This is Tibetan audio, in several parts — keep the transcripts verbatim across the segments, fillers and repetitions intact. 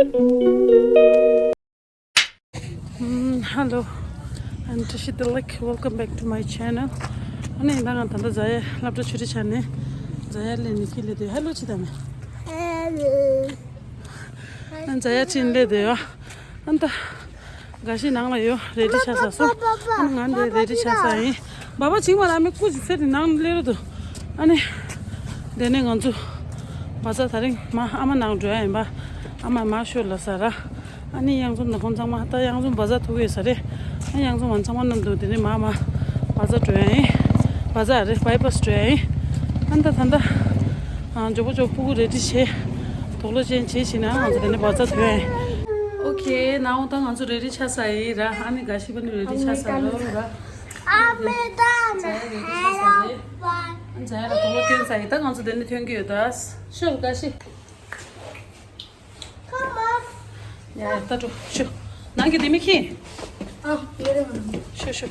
ཨམ། Hello and Shidalik, welcome back to my channel. ཨ་ནི་ད་ང་ད་ལྟ་ཛ་ཡ་སློབ་གྲྭ་ཆུང་འབྲིང་ཆ་ནས་ཛ་ཡ་ལེན་ནི་ཁྱི་ལེ་དེ་ཧེ་ལོ་ཅི་ད་མེ། ཨ་ཛ་ཡ་ཅིན་ལེ་དེ་ཡོ། ཨ་ད་ག་ཤི་ནང་ལ་ཡོ་རེ་ཌི་ཆ་ས་སོ། ཨ་ནི་ང་འདི་རེ་ཌི་ཆ་ས་ཡིན། བ་བ་ཅིང་བ་ལ་མི་སྐུ་ཅི་ཚེ་དེ་ནང་ལེ་རུ་དུ། ཨ་ནི། དེ་ནས་ང་ཚོ་བ་ཛར་དེ་རིང་མ་ཨ་མ་ནང་འགྲོ་ཡ་ཡིན་པ། ཨ་མ་མ་ཤོད་ལ་ས་ར། ཨ་ནི་གཡང་འཛོམས་དང་ཁོང་ཚང་མ་ད་གཡང་འཛོམས་བ་ཛར་ཐུག་ཡོད་ས་རེད། ཨ་གཡང་འཛོམས་ང་ཚང་མ་ནང་འདུག་དེ་ནས་མ་མ་བ་ཛར་འགྲོ་ཡ་ཡིན། བ་ཛར་རེད་བྷའི་པཱ་སི་འགྲོ་ཡ་ཡིན། ཨ་ད་ད་ད། ཨ་ཇོ་བོ་ཇོ་ཕྲུ་གུ་རེ་ཌི་བྱས། དུག་ལོག་ཅན་བྱས་བྱས་ན་ང་ཚོ་དེ་ནས་བ་ཛར་ཐུག་ཡ་ཡིན། ཨོ་ཁེ་ན་འོ་ད་ང་ཚོ་རེ་ཌི་ཆ་ས་ཡིན་ར། ཨ་ནི་ག་ཤི་པ་ནི་རེ་ཌི་ཆ་ས་ར་ར། ཨ་མེ་ད་ནི་ཧེ་ར་པ། ཛ་ཡ་ལ་དུག་ལོག་ཐོན་ས་ཡིན། ད་ང་ཚོ་དེ་ནས་ཐོན་གི་ཡོད་ད། ཤོ་ག་ཤི། ཁ་མ། ཡ་ཡ་ད་འགྲོ་ཤོ། ནང་གི་དེ་མི་ཁྱི། ཨ་ཡོད་རེད་མ། ཤོ་ཤོ།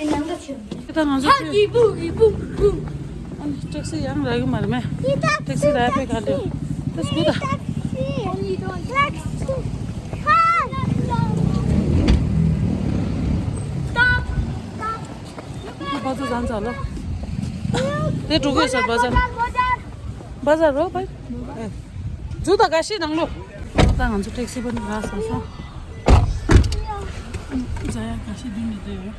ཨེ་ནང་ག་ཆོད། ད་ང་ཚོ་ཧ་ཡི་བུ་ཡི་བུ་བུ། ཨ་ནི་ཊེག་སི་ཡང་རག་གི་མ་རེད་མེ། ཊེག་སི་རག་པའི་ག་ལེ། ད་སྐུ་ད། བ་ཛར་ཟན་ཚ་ལ། དེ་འགྲོ་གི་ས་བ་ཛར། བ་ཛར་རོ་བ། ཨེ། ཛུ་ད་ག་ཤི་ནང་ལོ། ད་ང་ཚོ་ཊེག་སི་པ་ནི་རག་སོང་སོང་། ཛ་ཡ་ག་ཤི་བདུན་ནས་བསྡད་ཡོད།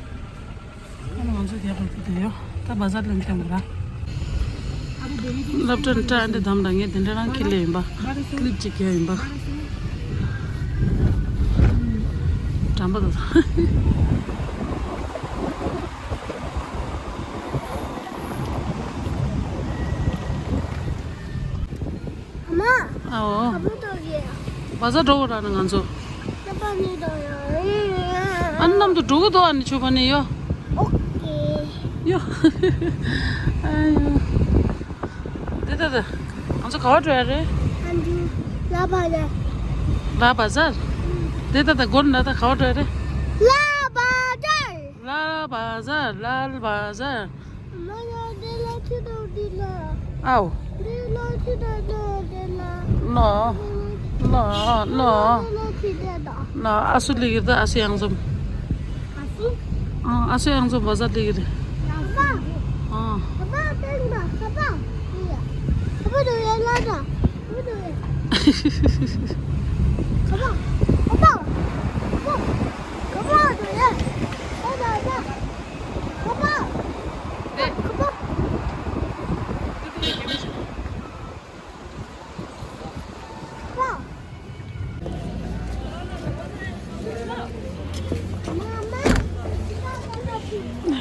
ཨ་ནི་ང་ཚོ་རྒྱབ་ལ་བསྡད་ཡོད། ད་བ་ཛར་ལ་འཁྱམ་གི་ར། སློབ་གྲྭ་འདྲ་འདི་དམ་ལ་ངས་དེ་འདྲ་རང་ཁྱི་ལས་ཡིན་པ། ཀི་ལིབ་ཅིག་རྒྱག་ཡིན་པ། དྲན་པ་དང་། ཨ་མ། ཨའོ། ག་པར་འགྲོ་རེད། བ་ཛར་འགྲོ་གི་ར་ནི་ང་ཚོ། ལ་པ་ནི་འགྲོ་ཡ། ཨ་ནི་གནམ་དུ་འགྲོ་གི་འདུག་ཨ་ནི་ཆུ་པ་ནི་ཡོ། ཨོ་ཀེ། ཡོ། ཨ་ཡོ། དེ་ད་ད། ང་ཚོ་ག་པར་འགྲོ་ཡ་རེད། ཨ་འདི། ལ་པ་ཛར། ལ་པ་ཛར། དེ་ད་ད་སྒོ་ནས་ད་ག་པར་འགྲོ་ཡ་རེད། ལ་པ་ཛར། ལ་པ་ཛར་ལ་པ་ཛར། མ་ཡ་དེ་ལ་ཁྱི་དང་དེ་ལ། ཨའོ། དེ་ལ་ཁྱི་དང་དེ་ལ། ལ། ལ། ལ། དེ་ལ་ཁྱི་དེ་དང་། ལ་ཨ་སུ་ལི་གིར་ད་ཨ་སུ་གཡང་འཛོམས། ཨ་སུ། ཨ་ཨ་སུ་གཡང་འཛོམས་བ་ཛར་ལི་གིར། ཨ་ཕ། ཨ། ཨ་ཕ་སྟོན་པ་ཨ་ཕ། ཨ་ཕ་དུ་ཡ་ལ་ད། ཨ་ཕ་དུ་ཡ། ཨ་ཕ། ཨ་ཕ། ཨ་ཕ། ཨ་ཕ་དུ་ཡ། ཨ་ཕ་ཨ་ཕ།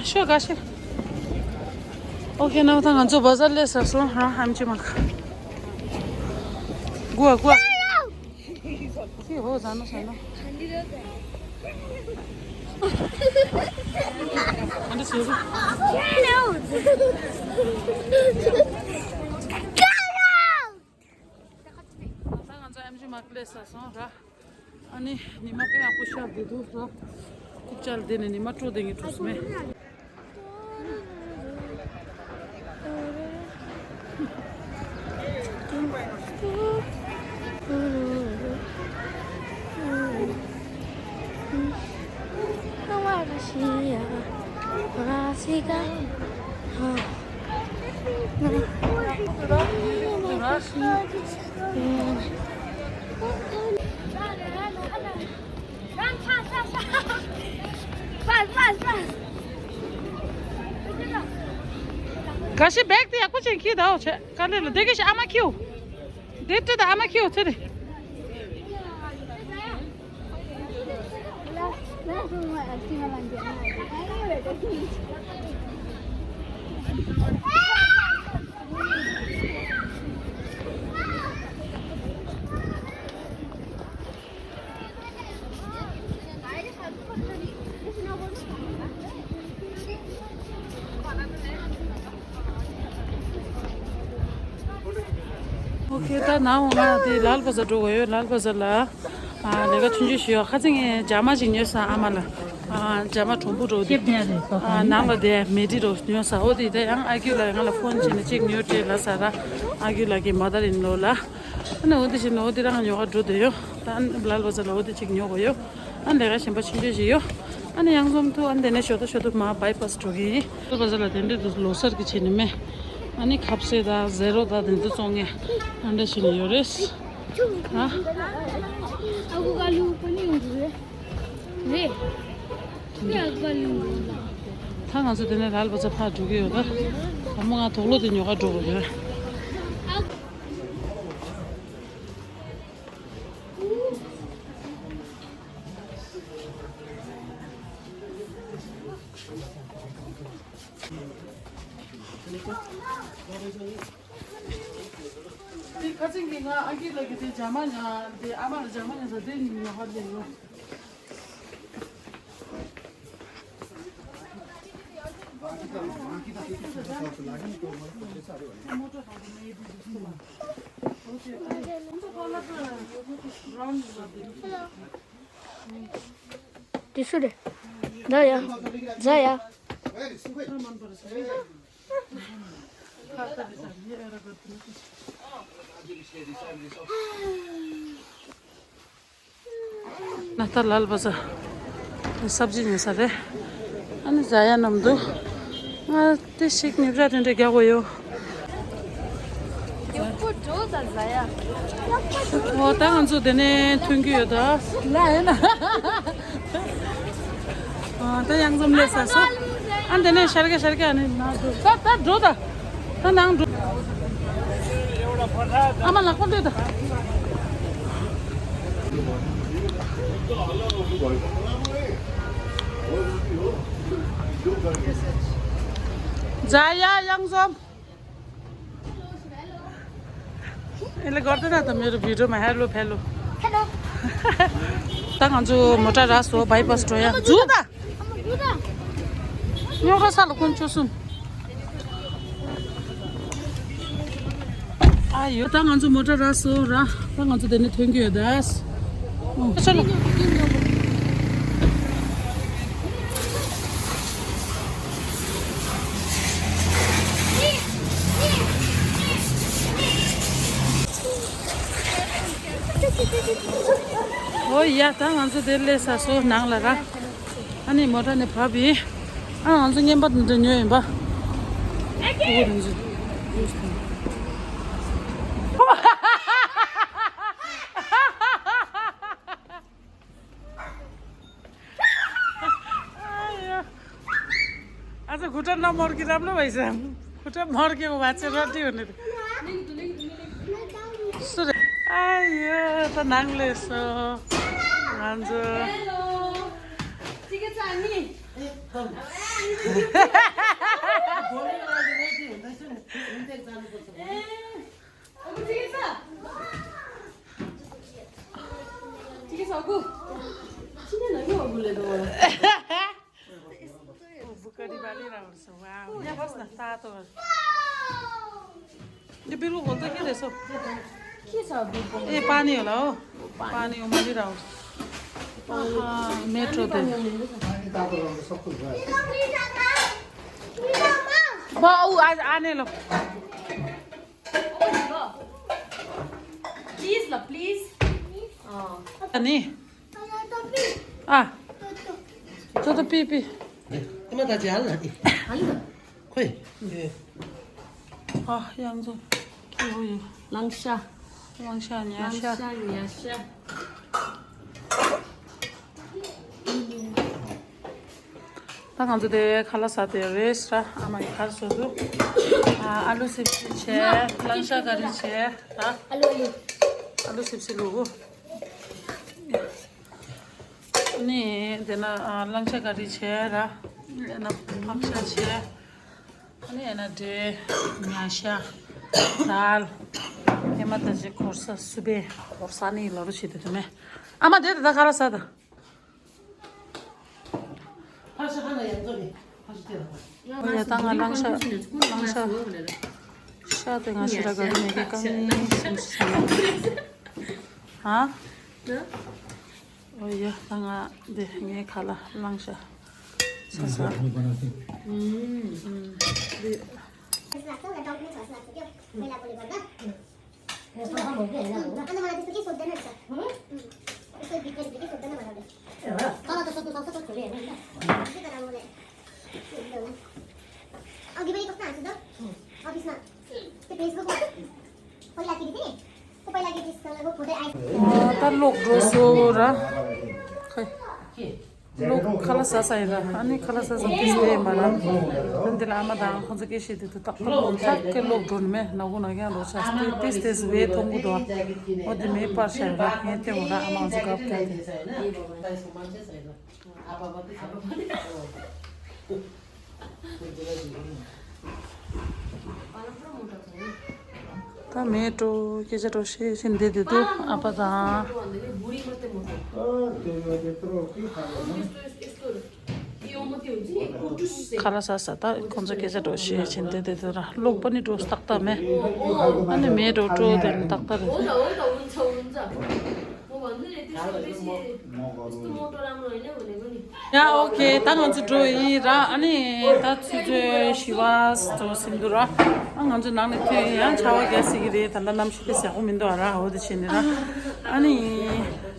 ཤོ་ག་ཤི། ཨོ་ཁེ་ན་ད་ང་ཚོ་བ་ཛར་ལས་ས་སོང་རང་ཧམ་ཅི་མ་ཁ། གུ་ཨ་གུ་ཨ། ཁྱི་ཧོ་ཟ་ནོ་ཟ་ནོ། ཨ་འདྲ་ཟེར་རོ། ད་ང་ཚོ་ཨེམ་ཆི་མ་ཀི་ལེ་ས་སོང་ར། ཨ་ནི་ཉི་མ་དཔེ་ཡག་པོ་ཤར་བསྡད་འདུག་ར། ཐུག་ཅལ་དེ་ནས་ཉི་མ་དྲོ་དེ་ངས་དྲོ་སོང་མེད། ག་ཤི་བེག་དེ་ཡག་པོ་ཅིག་ཁྱེར་དང་ཆེ་ག་ལེ་ལ་དེ་ག་ཤི་ཨ་མ་ཁྱེར། དེ་ཏི་ད་ཨ་མ་ཁྱེར་ཚེ་རེ། ཨོ་ཁེ་ད་ནང་འོང་ང་དེ་ལཱལ་བ་ཛར་འགྲོ་དགོས་ཡོད། ལཱལ་བ་ཛར་ལ་ཨ་ལས་ཀ་ཆུང་ཆུང་ཞིག་ཡོད། ཁ་སང་ངས་ཇ་མ་ཞིག་ཉོས་སོང་ཨ་མ་ལ། ཨ་ཇ་མ་གྲུང་པོ་འགྲོ་དེ་ཨ་ནང་ལ་དེ་མེ་ཏི་རོ་ཉོས་སོང་། ཨོ་དེ་ད་ཡང་ཨ་ཁུ་ལ་ང་ལ་ཕོན་བྱས་ནས་གཅིག་ཉོས་སྤྲད་ལ་ས་ར། ཨ་ཁུ་ལ་གི་མ་ད་རིན་ལོ་ལ། ཨ་ནི་འོ་དེ་བཞིན་འོ་དེ་རང་ཉོ་ག་འགྲོ་འདོད་ཡོད། ད་ཨ་ནི་ལཱལ་བ་ཛར་ལ་འོ་དེ་གཅིག་ཉོ་དགོས་ཡོད། ཨ་ནི་ལས་ཀ་གཞན་པ་ཆུང་ཆུང་ཞིག་ཡོད། ཨ་ནི་གཡང་འཛོམས་ཐུག་ཨ་ནི་དེ་ནས་ཞོ་ཏོ་ཞོ་ཏོ་མ་བྷའི་པཱས་འགྲོ་གི་ཡིན། ལཱལ་བ་ཛར་ལ་དེ་འདྲའི་དུ་ལོ་གསར་གྱི་བྱས་ནས་མེད། ཨ་ནི་ཁ་ཟས་དང་ཟེ་རོ་དང་དེ་ཚོ་བཙོང་མཁན་ཨ་འདྲ་ཞིག་ཡོད་རེད། ཨ། ཨ་ཁུ་ཀ་ལུ་ཀུ་ནི་ཡོང་གི་རེད། རེད། ཀུ་ནི་ཨ་ཁུ་ཀ་ལུ་ཡོང་གི་རེད། ད་ང་ཚོ་དེ་ནས་ལཱལ་བ་ཛར་ཕར་འགྲོ་གི་ཡོད་ད། དང་པོ་ང་དུག་ལོག་དེ་ཉོ་ག་འགྲོ་དགོས་ཡོད། དེ་ཁ་སང་གི་ང་ཨ་ཁུ་ལགས་ཀྱིས་དེ་ཇ་མ་ཉ་དེ་ཨ་མ་ལ་ཇ་མ་ཉ་ས་དེ་ཉོ་ཧ་ལས་ཡོད། དེ་སུ་རེད། ཛ་ཡ། ཛ་ཡ། ན་ད་ལཱལ་བ་ཛར་སབ་ཇི་ཉོ་ས་རེད། ཨ་ནི་ཛ་ཡ་རྣམས་འདུག་ང་དེ་ཞིག་ནི་བྲ་དེ་འདྲ་རྒྱག་དགོས་ཡོད། ཡག་པོ་འགྲོ་ད་ཛ་ཡ། འོ་ད་ང་ཚོ་དེ་ནས་ཐོན་གྱི་ཡོད་ད། ལ་ཡིན་ན། ཨ་ད་གཡང་འཛོམས་སླེབས་ཚར་སོང་། ཨ་འདི་ནས་ཤར་གི་ཤར་གི་ཨ་ནི་ན་འགྲོ་ད་ད་འགྲོ་ད། ད་ནང་འགྲོ། ཨ་མ་ལག་པ་ལྟོས་ད། ཛ་ཡ་གཡང་འཛོམས། ཨེ་ལེ་གོར་ཏེ་ན་ད་མེ་རུ་བི་ཌིའོ་མ་ཧེ་ལོ་ཕེ་ལོ། ཧེ་ལོ། ད་ང་ཚོ་མོ་ཊ་རག་སོང་བྷའི་པཱས་འགྲོ་ཡ་འཛུལ་ད། ཉོ་ཁ་ས་ལ་ཀུན་སྤྱོད་གསུམ། ཨ་ཡོ་ད་ང་ཚོ་མོ་ཊ་རག་སོང་ར། ད་ང་ཚོ་དེ་ནས་ཐོན་གྱི་ཡོད་ད། ཨོ་ཆ་ལོ། ཨོ་ཡ་ད་ང་ཚོ་དེར་སླེབས་ཚར་སོང་ནང་ལ་ར། ཨ་ནི་མོ་ཊ་ནས་བབས་ཡིན། ཨ་ང་ཚོ་བརྙན་པར་འདི་འདྲ་ཉོས་ཡིན་པ། ཨ་ཁུ་རང་ཚོ། ཨ་ཚ་གུ་ཏྲ་ན་མོར་གི་རབ་ལོ་བའི་སམ། གུ་ཏྲ་མོར་གི་བ་ཚེ་ར་ཏི་ཡོད་ནི། སུ་རེད། ཨ་ཡོ་ད་ནང་ལས་སོ། ང་ཚོ། ཧེ་ལོ། ཅི་ག་ཚ་ནི། ཨ་ཁུ་ཅི་ག་ཚ། ཅི་ག་ཚ་ཨ་ཁུ། ཅི་ནས་ན་ཡོད་ཨ་ཁུ་ལས་དོ། ཨོ་བུ་ཀ་རི་བ་ལི་ར་བར་སོ་ཝའོ། ཡ་ཧོས་ན་ཏ་ཏོ་བར། འདི་པི་ལུ་གོ་ཏོ་ཁྱེད་རེ་སོ། ཁྱེད་ས་བུ་པོ། ཨེ་པ་ནི་ཡོད་ལ་ཨོ། པ་ནི་ཡོད་མ་ལི་ར་བར། ཨ་ཧ་མེ་ཏྲོ་དེ། བ་ཨུ་ཨ་ཨ་ནེ་ལོ། Please ལ་please. ཨ་ནི། ཨ། ཏོ་ཏོ་པི་པི། ཨ་མ་ད་ཅི་ཨ་ལ་ཨི། ཨ་ལ། ཁོས། ཨ་གཡང་འཛོམས། ཁྱི་ཧུ་ཡུ། གླང་ཤ། གླང་ཤ་ཉ་ཤ། གླང་ཤ་ཉ་ཤ། ད་ང་ཚོ་དེ་ཁ་ལག་ཟ་དེ་རེད་ཤག་ཨ་མ་གི་ཁར་སོ་དུ། ཨ་ཨ་ལུ་སིབ་སིབ་བྱས། གླང་ཤ་ཀ་རི་བྱས། ད་ཨ་ལུ་ཨ་ལུ། ཨ་ལུ་སིབ་སིབ་ལུ་གུ། ནི་དེ་ན་ཨ་གླང་ཤ་ཀ་རི་བྱས་ར། ཨ་ན་ཕག་ཤ་བྱས། ཨ་ནི་ཨ་ན་འབྲས། ཉ་ཤ། དལ། ཨེ་མ་ད་ཅི་གོར་ས་སུ་བེ། གོར་ས་ནི་ལ་རུ་བྱེད་དེ་དུ་མེ། ཨ་མ་དེ་དེ་ད་ཁ་ལག་ཟ་ད། ཕར་ཤ་ཁ་ན་ཡང་ཚོ་རེད། ཕར་ཤ་དེ་ལ་ཕར། ཡ་ད་ང་གླང་ཤ་གླང་ཤ་ཤ་དེ་ང་ཤི་ར་ག་རུ་མེད་གི་ཀ་ནི་སུ་ཤི་ས་ན། ཧ། ཨོ་ཡ་ད་ང་འདི་ངའི་ཁ་ལག་གླང་ཤ་ས་ས། ཨུམ། འདི། अन्त मलाई त्यस्तो केही सोध्दैन रहेछ। यस्तो बिग्रेको के सोध्दैन मलाई। तल त सोध्नु सक्छ, सोध्छु नि, होइन? त्यही त राम्रो नै। अघि पनि कस्तो हाँसु त? अफिसमा त्यो फेसबुकमा पहिला केटी थिएँ नि, त्यो पहिला केटीसँग फोटो आयो। ད་ལོག་འགྲོ་སོང་ར། ཁོས་ལོག་ཁ་ལག་ཟ་ས་ཡིན་ར། ཨ་ནི་ཁ་ལག་ཟ་ས་ཏིས་ཏེ་མ་ར། ཨ་ནི་དེ་ལ་ཨ་མ་དང་ཁོང་ཚོ་སྐད་བཤད་དུས་དུ་ཏག་ཏག་ལོག་ཐག་གི་ལོག་འགྲོ་ནི་མེད། ནག་པོ་ནག་རྐྱང་འགྲོ་ཆགས་ཏེ་ཏིས་ཏེ་སུ་བས་མཐོང་གི་འདུག་འོ་དེ་མེད་པར་བྱས་ར། ངས་ལྟད་མོ་ར་ཨ་མ་ང་ཚོ་དགའ་བོ་ཁྱོད་དེ། ད་མེད་འགྲོ་སྐད་ཆ་འགྲོ་ཤེས་ཤེས་འདི་འདི་འདུག་ཨ་ཕ་དང་། ཁ་ལག་ཟ་ས་ད་ཁོང་ཚོ་སྐད་ཆ་འགྲོ་ཤེས་ཤེས་འདི་འདི་འདུག་ར། ལོག་པ་ནི་འགྲོ་སྟག་སྟག་མེད། ཨ་ནི་མེད་འགྲོ་སྤྲོ་དེ་ནི་སྟག་སྟག་རེད། ཡ་ཨོ་ཁེ། ད་ང་ཚོ་འགྲོ་ཡིན་ར། ཨ་ནི་ད་ཆུ་ཚོད་བཞི་པ་ཙམ་ཟིན་འདུག་ར། ཨ་ང་ཚོ་ནང་ནས་ཐོན་ཡང་ཆར་པ་རྒྱག་སྲིད་ཀྱི་རེད། ད་ལྟ་གནམ་གཤིས་དེ་ཡག་པོ་མི་འདུག་ར། འོ་དེ་བྱས་ནས་ར། ཨ་ནི་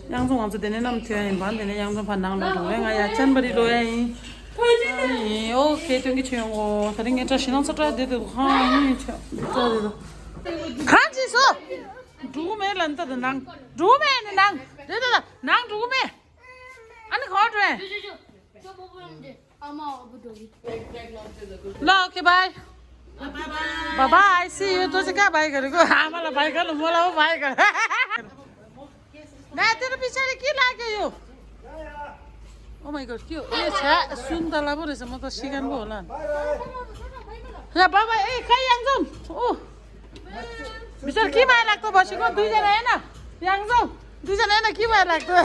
གཡང་འཛོམས་ང་ཚོ་དེ་ནས་ནམ་ཐོན་ཡིན་པ། དེ་ནས་གཡང་འཛོམས་ཕར་ནང་ལ་འགྲོ་རེད། ང་ཡ་ཅན་པ་རི་ལོ་ཡ་ཡིན། ཨ་ནི་ཨོ་ཁེ། ཐོན་གྱི་ཆོས་ཡོང་གོ། ད་རིང་ངས་བཀྲ་ཤིས་ནང་ཚོ་བཀྲ་བསྡད་འདུག་ཧང་ཡིན་ཆོས་འདི་བཀྲ་བསྡད་འདུག་གང་ཅི་སོ། འགྲོ་གི་མེད་ལ་འདི་ད་ནང་འགྲོ་གི་མེད་ནི་ནང་རེད། ད་ནང་འགྲོ་གི་མེད། ཨ་ནི་གང་འགྲོ་ཡིན། ལ་ཨོ་ཁེ། bye bye bye bye, see you. ཏོ་ཅི་ཀ་bye ག་རེ་གོ། ཨ་མ་ལ་bye ག་ལ་མོ་ལ་bye ག་ལ། ན་དེ་རུ་པི་ཆ་རི་ཀི་ལ་གི་ཡོ། Oh my God, ཀྱུ་ཨེ་ཆ་སུན་ད་ལ་བོ་རེ་ས་མ་ཏོ་ཤི་གན་བོ་ལ། ཡ་bye bye. ཨེ་ཁ་གཡང་འཛོམས། ཨོ། མི་ཚོར་ཁྱི་མ་ལག་ཏོ་བ་ཞིག་གོ་འདུས་ཅན་ཨེ་ན། གཡང་འཛོམས། འདུས་ཅན་ཨེ་ན་ཁྱི་མ་ལག་ཏོ།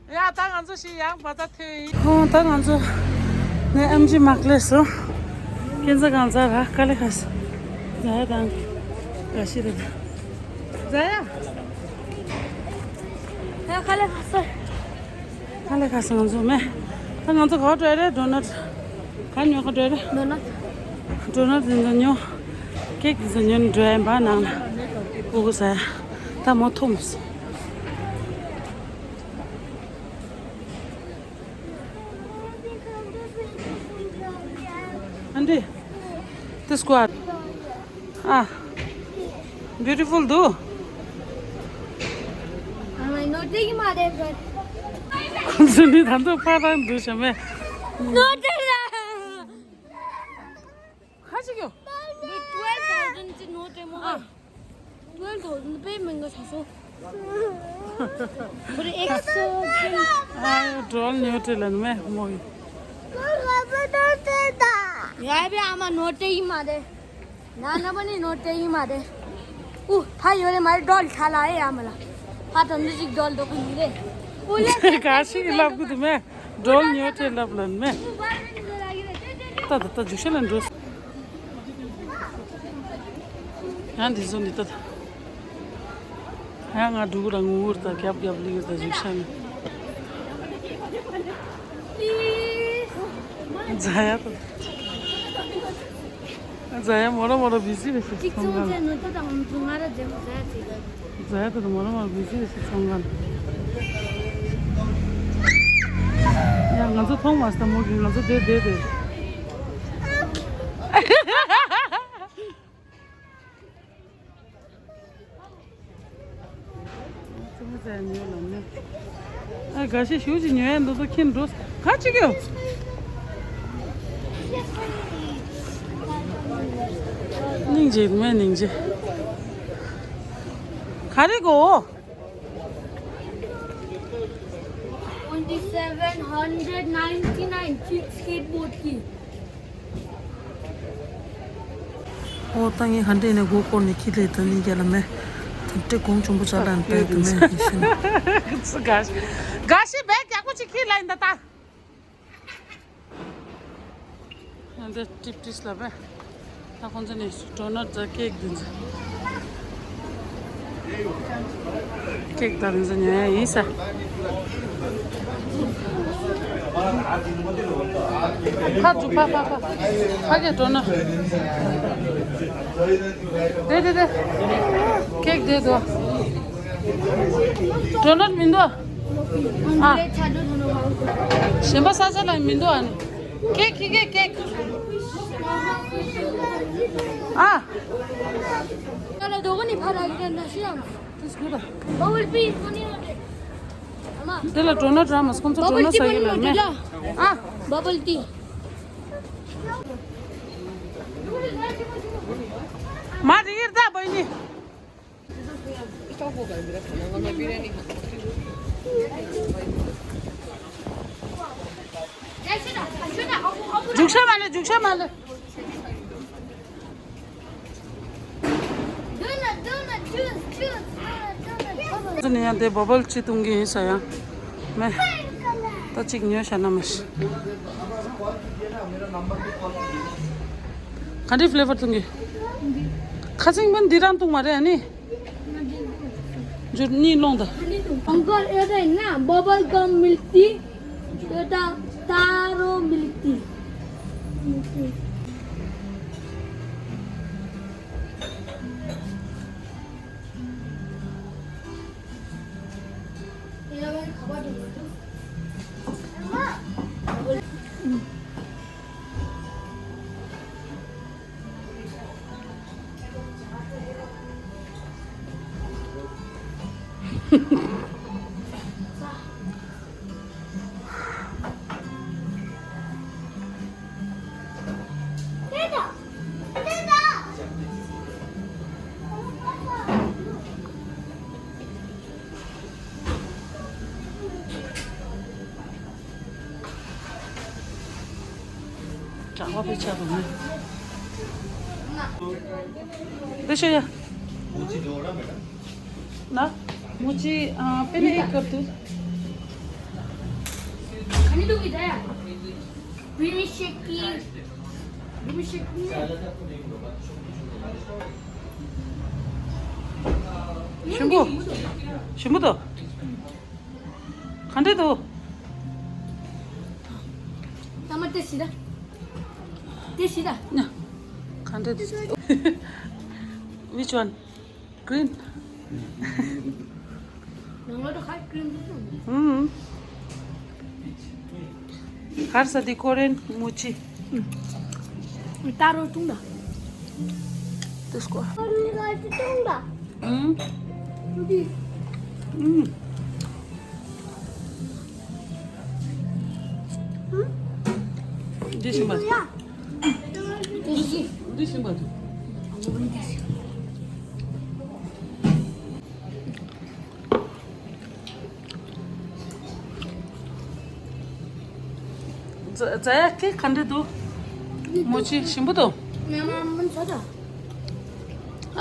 ཡ་ད་ང་ཚོ་ཞིག་ཡང་བ་ད་ཐོས་ཡིན། ཧོ། ད་ང་ཚོ་ནས་ཨེམ་ཆི་མག་ལས་སོ། ཁྱེད་ཚོ་གང་ཚ་ར་དཀའ་ལས་ཁག་སོ། ཛ་ཡ་དང་། ག་ཤི་རེད། ཛ་ཡ། ཡ་དཀའ་ལས་ཁག་སོ། ཁ་ལས་ཁ་སང་ང་ཚོ་མེད། ད་ང་ཚོ་ག་བ་འགྲོ་རེད། ཌོ་ནཊ། ག་ཉོ་ག་འགྲོ་རེད། ཌོ་ནཊ། ཌོ་ནཊ་དེ་ཚོ་ཉོ། ཀེག་དེ་ཚོ་ཉོ་ནས་འགྲོ་ཡ་ཡིན་པ། ནང་ལ་སྤུ་གུ་ཟ་ཡ། ད་མོ་ཐོམས། ཨན་ཏི། This squad. ཨ། བིའུ་ཊི་ཕུལ་འདུག་ཨ་མ་ནོར་ཏེ་གི་མ་རེད་བར། ཁོང་ཚོ་ནི་ད་དུང་ཕར་རང་འདུག་བྱ་མེད། ནོར་ཏེ་ར། ཁ་ཅིག་ཡོད། twelve thousand ཅི་ནོར་ཏེ་མོ། ཨ། twelve thousand པའི་མིང་ག་ཆ་སོ། ཨ་ཡོ་ཌོལ་ཉོ་ཏེ་ལན་མེ་མོ་ཡི། ཡ་བའི་ཨ་མ་ནོར་ཏེ་གི་མ་རེད། ན་ན་མ་ནི་ནོར་ཏེ་ཡིན་མ་རེད། ཨུ། ཕ་ཡོད་རེད་མ་རེད། ཌོལ་ཁ་ལ་ཨེ་ཡ་མ་ལ། ཕ་ད་འདི་ཅིག་ཌོལ་འདོག་གི་ཡིན་རེད། ཨུ་ལེ། ག་ཞིག་ལབ་གི་འདུག་མེ། ཌོལ་ཉོ་ཏེ་ལབ་ལན་མེ། ད་ད་ད་རྒྱུག་ཤ་ལན་འགྲོ། ཡང་འདི་ཚོ་འདི་ད་ད། ཡང་ང་འགྲོ་གི་ར། ངུ་གི་ར། ད་རྒྱབ་རྒྱབ་ལི་གི་ར། ད་རྒྱུག་ཤ་ལན། ཛ་ཡ་ད། ཛ་ཡ་མོ་ར་མོ་ར་བི་ཟི་རེད་ཤག་ཚོང་ཁང་། ཛ་ཡ་ད་མོ་ར་མོ་ར་བི་ཟི་རེད་ཤག་ཚོང་ཁང་། ཡ་ང་ཚོ་མཐོང་མ་སོང་། མོ་གིས་ང་ཚོ་དེ་དེ་དེ། ཨ་ག་ཤེད་ཞུ་ཅིག་ཉོ་ཡ་འདུག་ཏོ་ཁྱེད་འགྲོ་ག་ཅིག་ཡོད། སྙིང་རྗེ་མེད་སྙིང་རྗེ། ག་རེ་གོ། Twenty seven hundred ninety nine skateboard key. ཨོ་ད་ངས་ཧན་ཏེ་ནས་སྒོ་སྐོར་ནས་ཁྱི་ལས་ད་ནི་རྒྱ་ལ་མེ། ད་ཏྲེ་གོང་ཆུང་པོ་ཅག་ལ་ད་ད་མེ་ཤི་ན། ག་ཤི་བས་རྒྱག་པོ་ཅིག་ཁྱི་ལ་ཡིན་ད་ད། ཡང་འདི་ཏྲིབ་ཏྲིས་ལ་བས། ད་ཁོང་ཚོ་ནས་ཌོ་ནཊ་ཛ་ཀེག་འདི་ཚོ། ཀེག་དང་རིང་ས་ཉོ་ཡ་ཡིན་ས། ཕར་འཇུག་ཕར་ཕར་ཕར། ཕ་གི་འགྲོ་ན། དེ་དེ་དེ། ཀེག་དེ་དོ། འགྲོ་ན་མི་འདུག་ཨ། གཞན་པ་ས་ཆ་ལ་མི་འདུག་ཨ་ནི། ཀེག་ཀེག་ཀེག་ཀེག་ཨ། དེ་ལ་འགྲོ་ན་འདྲ་མ་སོང་། ཁོང་ཚོ་འགྲོ་ན་ཟ་གི་ལ་མེད་ཨ། Bubble tea. མ་རི་ཡིར་ད་བོ་ནི། རྒྱུག་ཤ་མ་ལེ། རྒྱུག་ཤ་མ་ལེ། ཚོ་ནས་ཡང་དེ་བོ་བལ་ཅི་བཏུང་གི་ཡིན་ས་ཡང་མེད། ད་གཅིག་ཉོས་བཞག་ན་མ་ཤི། ག་འདྲའི་ཕི་ལེ་བར་བཏུང་གི། ཁ་ཚིག་མིན་འདི་རང་བཏུང་མ་རེད་ཨ་ནི། འཇུར་གཉིས་སློང་ད། Uncle, ये तो है ना, bubble gum मिलती, ये ता-, तारो मिलती। གྲགས་པ་པའི་ཆ་དུ་ནི། འདི་ཤོད་ཡ། ན། མོ་ཅི་ཨ་པེ་ནེ་ཨེག་ཀར་དུ། ཁ་ནི་དུ་གི་ད་ཡ། Bimishiki. Bimishiki. ཞིམ་པོ། ཞིམ་པོ་དོ། ག་འདྲ་འདུག་ད་མ་ཏེ་ཤི་ད། ཏེ་ཤི་ད། ན། ག་འདྲ་འདུག Which one? Green. ནང་ལོགས་ཁ་ཀྲིམ་འདུག་ཨུམ། གར་ས་དེ་ཀོ་རེན་མུ་ཆི། ཏཱ་རོ་ཏུང་ད། དེ་སྐོར། ཀོ་རེན་ལ་ཏུང་ད། ཨུམ། འདི། ཨུམ། འདི་ཞིམ་པ། འདི་ཞིམ་པ་འདུག་ཛ་ཛ་ཡ་ཁེ་ག་འདྲ་འདུག་མོ་ཆི་ཞིམ་པོ་འདུག་ཨ།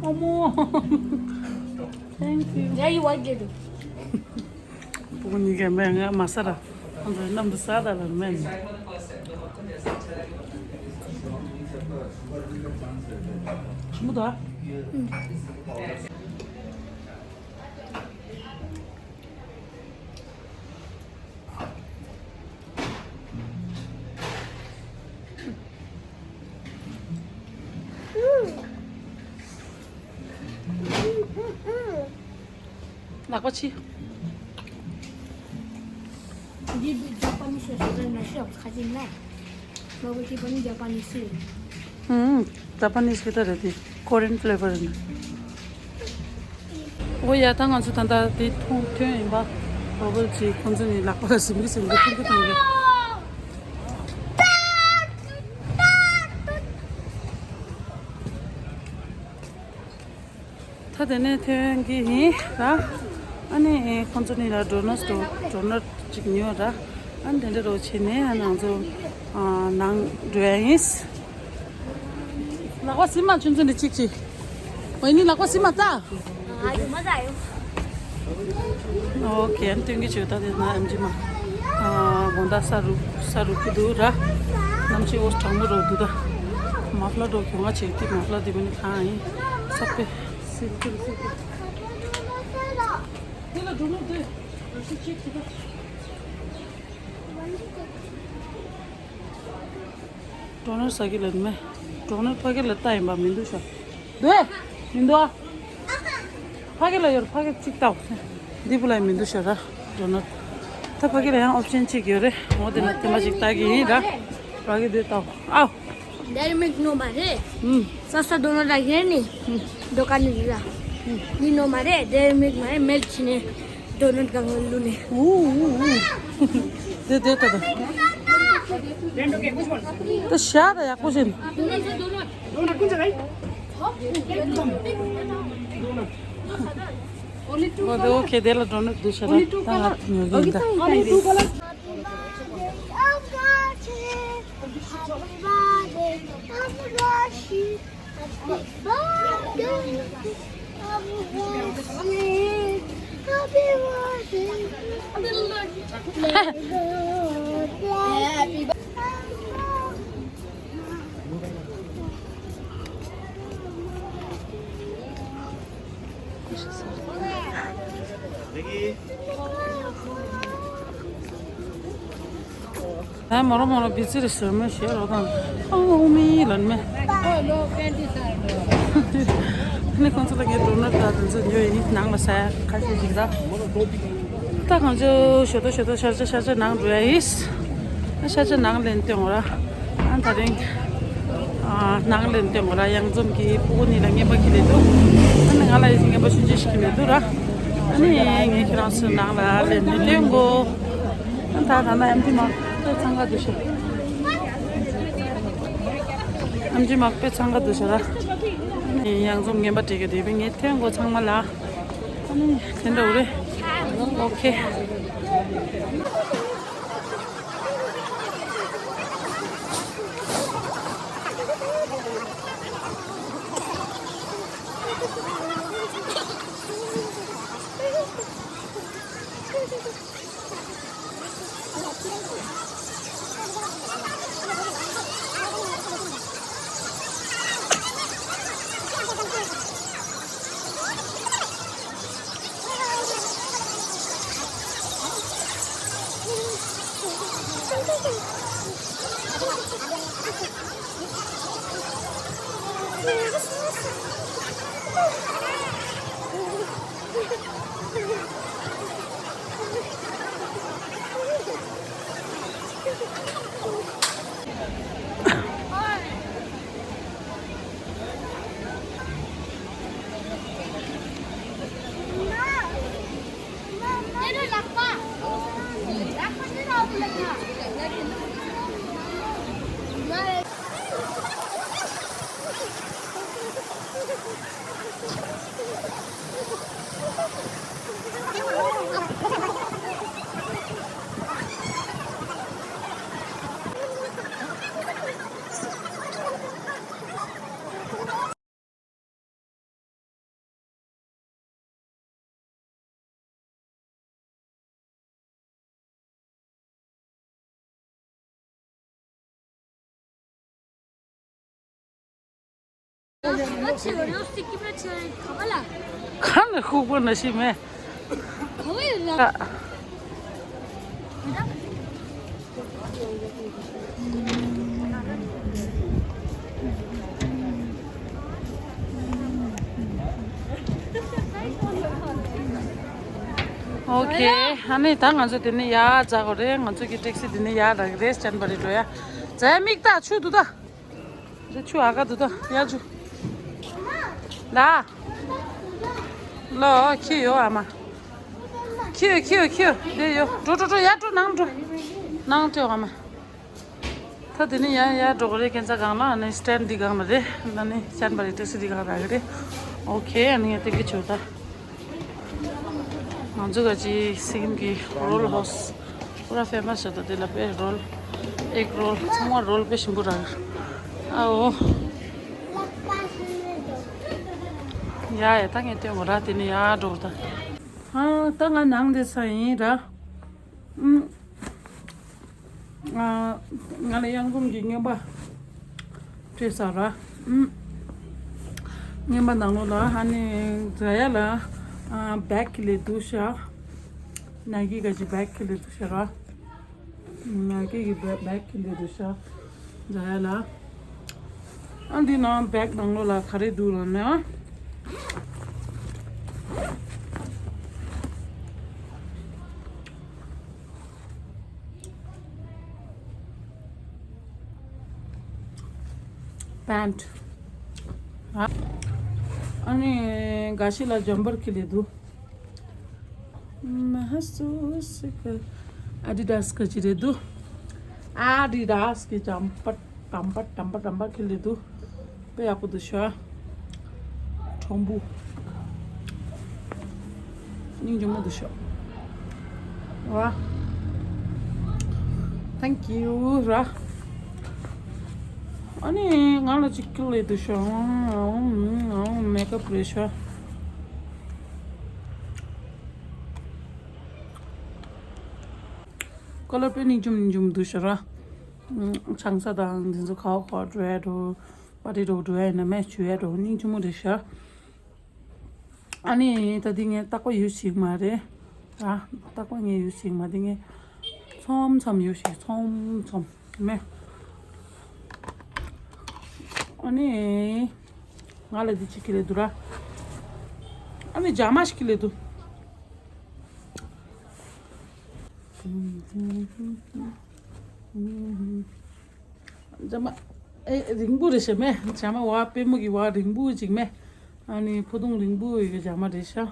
ཨོ་མོ། Thank you. Yeah, you like it. བུ་གཉིས་ཀས་མེད། ང་མ་ཟ་ར། ཁོང་ཚོ་གནམ་དུ་ཟ་ད་ལ་མེད། ཞིམ་པོ་འདུག་ལག་པ་ཕྱིས། འདི་ཇ་པ་ནི་སི་རེད་ཟེར་ན་ཤོག་ཁ་ཅིག་ན། ལོ་གོ་ཅི་པ་ནི་ཇ་པ་ནི་སི་རེད། ཧུམ། ཇ་པ་ནི་སི་གི་ད་རེད་དེ། ཀོ་རེན་ཕི་ལེ་བར་རེད། འོ་ཡ། ད་ང་ཚོ་ད་ལྟ་དེ་ཐུག་ཐོན་ཡིན་པ། བོ་བལ་ཅི་ཁོང་ཚོ་ནི་ལག་པ་ཟིན་གི་ཟིན་གི་ཐུག་གི་ཐུག་གི་ད་དེ་ནས་ཐོན་གི་ཡིན་ར། ཨ་ནི་ཁོང་ཚོ་ནི་ལ་ཌོ་ནཊ་ཌོ་ནཊ་ཅིག་ཉོས་ར། ཨ་ནི་དེ་འདྲ་རོ་བྱས་ནས་ཨ་ནང་ཚོ་ཨ་ནང་འགྲོ་ཡ་ཡིན། ལག་པ་ཟིན་མ་ཆུན་ཚོད་ནས་གཅིག་གཅིག་འོ་ཡིན་ནི་ལག་པ་ཟིན་མ་ད། ཨ་ཡོད་མ་ད་ཡོད། ཨོ་ཁེ། ཨ་ནི་སྟོན་གི་བྱོས་ད། དེ་ན་ཨེམ་ཆི་མ་ཨ་དགོང་དག་ས་རུབ་ས་རུབ་གི་འདུག་ར། གནམ་གཤིས་འོ་གྲང་མོ་རོ་འདུག་ད། མ་ཕླ་འགྲོ་གྱོང་ང་ཆེ་གི་མ་ཕླ་དེ་མིན་ཁང་ཡིན། ས་པེ་སིལ་ཏུར་སིལ་ཏུར། དེ་ལ་འགྲོ་ནོ་དེ་རུ་སི་ཆེ་གི་ད། ཌོ་ནར་ཟ་གི་ལན་མེ། ཌོ་ནར་ཕ་གི་ལ་ལྟ་ཡིན་པ་མི་འདུག་ཤག་འདུག་ཨེ། མི་འདུག་ཨ། ཕ་གི་ལ་ཡོད། ཕ་གི་གཅིག་ལྟ། འདི་བུ་ལ་མི་འདུག་ཤག་ར། ཌོ་ནར། ད་ཕ་གི་ལ་ཡང་ཨོབ་ཤན་གཅིག་ཡོད་རེད། འོ་དེ་ན་དེ་མ་ཞིག་ལྟ་གི་ཡིན་ར། ཕ་གི་འདི་ལྟ། ཨའོ། ཌེ་རི་མིལྐ་ནོར་མ་རེད། ཨུམ། ས་ས་ཌོ་ནར་རག་ཡས་ནི། ཨུམ། འདོ་ཀ་ནི་ར། ཨུམ། འདི་ནོར་མ་རེད། ཌེ་རི་མིལྐ་མ་རེད། མིལྐ་ཆི་ནས། ཌོ་ནར་གང་ལ་ལུ་ནས། ཨུ་ཨུ་ཨུ། དེ་དེ་ལྟ་དང་། ད་ཤ་ད་ཡག་པོ་བྱེད། འོ་དེ་ཨོ་ཁེ། དེ་ལ་ཌོ་ནར་འདུག་ཤག་ར། ད་ང་ཉོ་གི་ཡིན་ད། Happy birthday, Abubashi. Happy birthday, Abubashi. Happy birthday. Happy birthday. ཨ་མོ་རོ་མོ་རོ་བི་ཙི་རེ་ཟེར་མོ་ཞེས་རོ་དང་། ཨ་མོ་མི་ལན་མེ། ནི་ཁོང་ཚོ་ལ་ངས་འགྲོ་ན་ད་དུང་ཚོ་ཉོ་ཡིན་ནང་ལ་ཟ་ཁ་ཤས་ཤིག་ད། ད་གང་ཚོ་ཞོ་ཏོ་ཞོ་ཏོ་ཤར་ཆ་ཤར་ཆ་ནང་འགྲོ་ཡ་ཡིས། ཤར་ཆ་ནང་ལེན་སྟོན་འོ་ར། ཨ་ད་རིང་། ཨ་ནང་ལེན་སྟོན་འོ་ར། གཡང་འཛོམས་ཀྱི་སྤུ་གུ་གཉིས་ལ་རྔན་པ་ཁྱེར་ལེ་འདུག་ཨ་ནི་ང་ལ་ཡིས་རྔན་པ་ཆུང་ཆུང་ཞིག་ཁྱེར་ལེ་འདུག་ར། ཨ་ནི་ངས་ཁྱེད་རང་ཚོ་ནང་ལ་ལེན་ནས་སྟོན་གོ་ཨ་ད་ད་ན་ཨེམ་ཆི་མ་ཚང་ག་འདུག་ཤག་ཨེམ་ཆི་མ་དཔེ་ཚང་ག་འདུག་ཤག་ར། ཨ་ནི་གཡང་འཛོམས་རྔན་པ་སྤྲད་གི་དེ་བས་ངས་སྟོན་གོ་ཚང་མ་ལ། ཨ་ནི་དེ་འདྲ་འོ་རེད། ཨོ་ཁེ། ཁ་ནས་ཤུག་པོ་ན་ཤི་མེད། ཨོ་ཁེ། ཨ་ནི་ད་ང་ཚོ་དེ་ནས་ཡར་འཛེག་དགོས་རེད། ང་ཚོ་གི་ཊེག་སི་དེ་ནས་ཡར་རག་གི་རེད། ཅན་པ་རི་འགྲོ་ཡ། ཛའི་མིག་ལྟ། ཆུ་འདུག་ད། འདི་ཆུ་ཨ་ག་འདུག་ད། ཡ་ཆུ། ལ། ལོ་ཁྱི་ཡོད་ཨ་མ། ཁྱི་ཡོད་ཁྱི་ཡོད་ཁྱི་ཡོད། འདི་ཡོད། འགྲོ་འགྲོ་འགྲོ། ཡར་འགྲོ། ནང་འགྲོ། ནང་འགྲོ་ཨ་མ། ད་དེ་ནས་ཡར་ཡར་འགྲོ་དགོས་རེད། ཁྱེད་ཚ་སྒང་ལ། ཨ་ནི་སི་ཊེན་ཌི་འདི་སྒང་ལ་རེད། ཨ་ནི་ཅན་པ་རི་ཊེག་སི་འདི་སྒང་རག་གི་རེད། ཨོ་ཁེ། ཨ་ནི་ངས་སྟེགས་ཀྱི་ཆུ་ད། ང་ཚོ་ག་ཅི་སི་ཀིམ་གྱི་རོལ་ཧོ་སི་པུ་ར་ཕེ་མ་སི་རེད། ད་དེ་ལ་དཔེ་རོལ། ཨེག་རོལ། ཚང་མ་རོལ་དཔེ་ཞིམ་པོ་རག་གི། ཨའོ། ཡ་ཡ། ད་ངས་སྟོན་གོ་ར། དེ་ནས་ཡར་འགྲོ་ད། ཨ་ད་ང་ནང་དེ་ས་ཡིན་ར། ཨུམ། ང་ལ་གཡང་འཛོམས་ཀྱི་རྔན་པ་ སྤྲད་ས་ར། ཨུམ། རྔན་པ་ནང་ལོགས་ལ་ཨ་ནི་ཛ་ཡ་ལ་ཨ་བེག་ཁྱེར་སླེབས་འདུག་ཤག་ནའི་ཀི་ག་ཅིག་བེག་ཁྱེར་སླེབས་འདུག་ཤག་ར། ནའི་ཀི་གི་བེག་བེག་ཁྱེར་སླེབས་འདུག་ཤག་ཛ་ཡ་ལ། ཨ་འདི་ནང་བེག་ནང་ལོགས་ལ་ག་རེ་འདུག་ལབ་ན། པེན་ཊི། ཨ་ནི་འགའ་ཤས་ལ་ཇམ་པར་ཁྱེར་སླེབས་འདུག་མ་ཧ་སུ་སི་ཀ། ཨ་ཌི་ཌ་སི་ག་ཅིག་རེད་འདུག་ཨ་ཌི་ཌ་སི་གི་ཇམ་པར་དམ་པ་དམ་པ་དམ་པ་ཁྱེར་སླེབས་འདུག་དཔེ་ཡག་པོ་འདུག་ཤག་གྲོང་པོ། སྙིང་རྗེ་མོ་འདུག་ཤག་ཝ། Thank you ར། ཨ་ནི་ང་ལ་ཅིག་ཁྱེར་སླེབས་འདུག་ཤག་ཨོ་མེ་ཀབ་རེད་ཤག་ཀ་ལར་དཔེ་སྙིང་རྗེ་མོ་སྙིང་རྗེ་མོ་འདུག་ཤག་ར། ཆང་ས་དང་འདི་ཚོ་ག་བ་ག་བ་འགྲོ་ཡ་འགྲོ། པར་ཊི་འགྲོ་འགྲོ་ཡ་ཡིན་ན་མེ་ཆུ་ཡ་འགྲོ་སྙིང་རྗེ་མོ་རེད་ཤག་ཨ་ནི་ད་འདི་ངས་རྟག་པར་ཡོད་ཤེས་མ་རེད། ཨ་རྟག་པར་ངས་ཡོད་ཤེས་མ་འདི་ངས་མཚམས་མཚམས་ཡོད་ཤེས་མཚམས་མཚམས་མེ། ཨ་ནི་ང་ལ་འདི་གཅིག་ཁྱེར་སླེབས་འདུག་ར། ཨ་ནི་ཇ་མ་ཞིག་ཁྱེར་སླེབས་འདུག་ཇ་མ། ཨེ་རིང་པོ་རེད་ཤག་མེ། ཇ་མ་བ་པུས་མོ་གི་བ་རིང་པོ་ཅིག་མེ། ཨ་ནི་ཕུ་ཐུང་རིང་པོ་ཡི་གི་ཇ་མ་རེད་ཤག་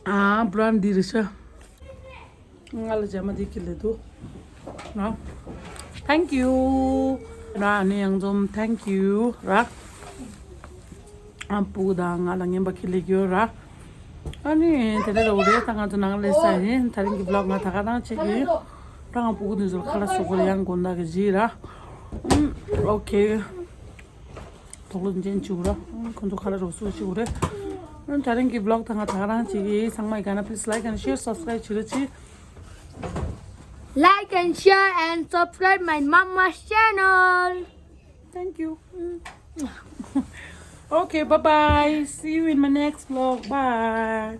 ཨ་ཨ་བྷི་རན་ཌི་འདི་རེད་ཤག་ང་ལ་ཇ་མ་འདི་ཁྱེར་སླེབས་འདུག་ན། Thank you ར། ཨ་ནི་ཡང་འཛོམས་thank you ར། ཨ་སྤུ་གུ་དང་ང་ལ་རྔན་པ་ཁྱེར་སླེབས་ཡོད་ར། ཨ་ནི་དེ་འདྲ་རེད་ད་ང་ཚོ་ནང་ལ་སླེབས་ས་ཡིན། དེ་རིང་གི་བི་ལོག་ང་ད་ག་རང་བྱེད་ཀྱི་ཡིན། ད་ང་སྤུ་གུ་དེ་ཚོ་ལ་ཁ་ལག་བཟོ་དགོས་རེད། ཡང་དགོང་དག་གི་རྗེས་ར། ཨུམ། ཨོ་ཁེ། དོགས་སློང་ཅན་བྱེད་དགོས་ར། ཁོང་ཚོ་ཁ་ལག་རོགས་སུ་བྱེད་དགོས་རེད། ཨ་ད་རིང་གི་བི་ལོག་ད་ང་ད་ག་རང་བྱེད་ཀྱི་ཡིན། ཚང་མ་ཡི་ག་ན་please like and share subscribe བྱེད་རོགས་གྱིས། Like and share and subscribe my mama's channel. Thank you. Okay, bye bye. See you in my next vlog. Bye.